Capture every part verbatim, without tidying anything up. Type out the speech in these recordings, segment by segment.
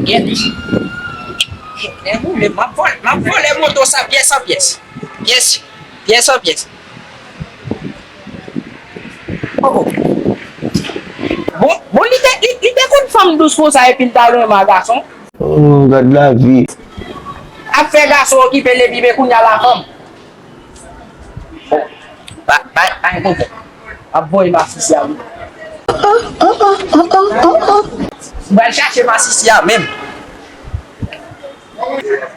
Gèt. Nèg ou menm, m ap vòlè, m ap vòlè moto sa pyès an pyès. Pyès, pyès an pyès. Oh, oh. Bon, bon, li te, li, li te konn fanm dous konsa epi l ta renmen gason. Oh, gad lavi. Ap fè gason okipe l epi men kounye a la fanm. Ba, ba, ba, ba, ap voye masisi a wi. M pral chache masisi a menm.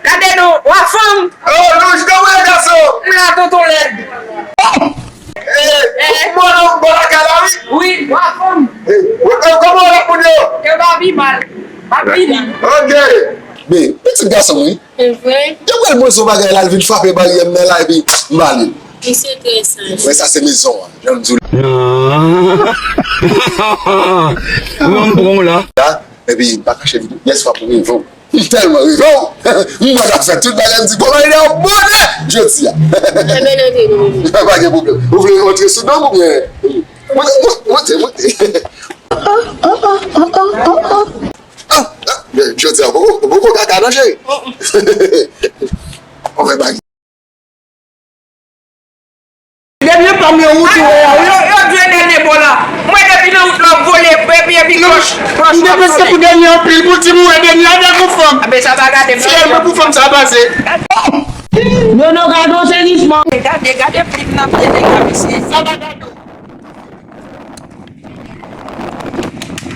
Gade non, w a fanm. Oh, nou jete w gason. M la tonton lèd. Eh, eh, mwen bon lakay la wi. Wi, w a fanm. Eh, kòman w ap moun yo? Yo pa pi mal. Pa pi li. Ok. Men, pitit gason wi. Se vre. Yo pral poze yon bagay la, l vin frape baryè m nan la, epi m ba li l. Misye trè saj. Men sa se mezon an, jan m di w. Non. Mwen m pran w la. La, epi m pa kache l tou. Yèswa pou rive w. M tèlman rive w. M wè l ap fè tout bagay, m di, kòman li ap bonè jodi a. Ebyen, antre non. Pa gen pwoblèm. Ou vle antre sou do m oubyen? Monte, monte, monte, monte. Ah, ah, men jodi a, poko, poko kaka non, cheri. Anfè bagay. Dènye pa m yo wout ou wè a wi. Yo, yo dwe dènye bò la. Mwen depi nan wout la, vole, epi, epi kòch, kòch. M te prèske pou dènye anpil pou di m wè dènye avèk yon fanm. Abe sa pa gade m. Sèlman pou fanm sa pase. Non, non, gade yon sezisman. Gade, gade plim nan pye nèg la, mesye. Sa pa gade.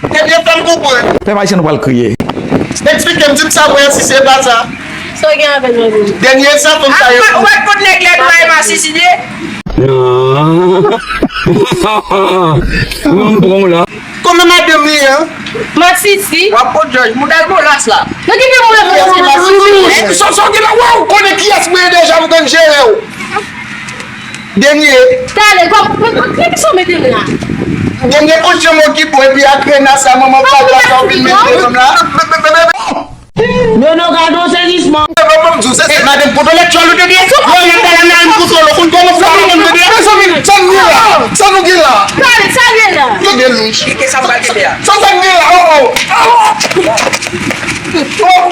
Ebyen, fè m konprann. Pèp Ayisyen, nou pral kriye. Eksplike m, di m sa vre si se pa sa. Sa w gen avè l, mwen menm? Dènye sa, fanm sa yo. Ou pa t konn nèg lèd la e masisi li ye? Non. Mwen m pran w la. Kòman madanm li ye? Masisi. W ap pot jòj, mouda l molas la. Nan ki pye mwen mwen mwen mwen. Sa w gen la, w konnen kiyès mwen ye deja, m konn jere w. Dènye. Talè, kòm, men, men, men, kisa w mete m la? Dènye kochon mwen ki bon, epi ak rena sa, manman pa la, sa w vin mete m la. Non, non, gade yon sezisman. Madanm, kote lètyòl ou te deye sou kò, yon bèl anal kote w, konn kòman fè w te deye. Sa nou gen la? Sa nou gen la? Talè, sa gen la? Yo gen louch. Kisa m pral mete a? Sa, sa gen la? Oh, oh.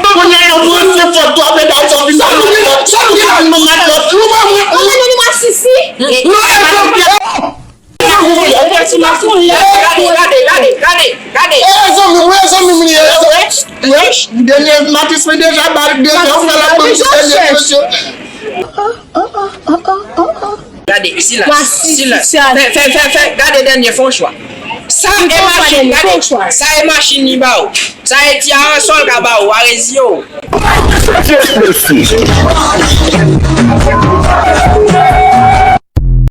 Kounye a yo pran se fòt dwa medam sa vin nan matlòt. Sa vin nan matlòt. Ou pa mwen. Ou pa mwen masisi. Non, e pa. Gade, gade, gade, gade, gade. E zanmi m, e zanmi m li ye. Dènye matis mwen deja ba l deja fè la banm dènye presyon. Gade, silans, silans. Fè, fè, fè, fè, gade dènye fon chwa. Sa e machin, gade. Sa e machin li ba ou. Sa e ti aransò l ka ba ou, a reziye w.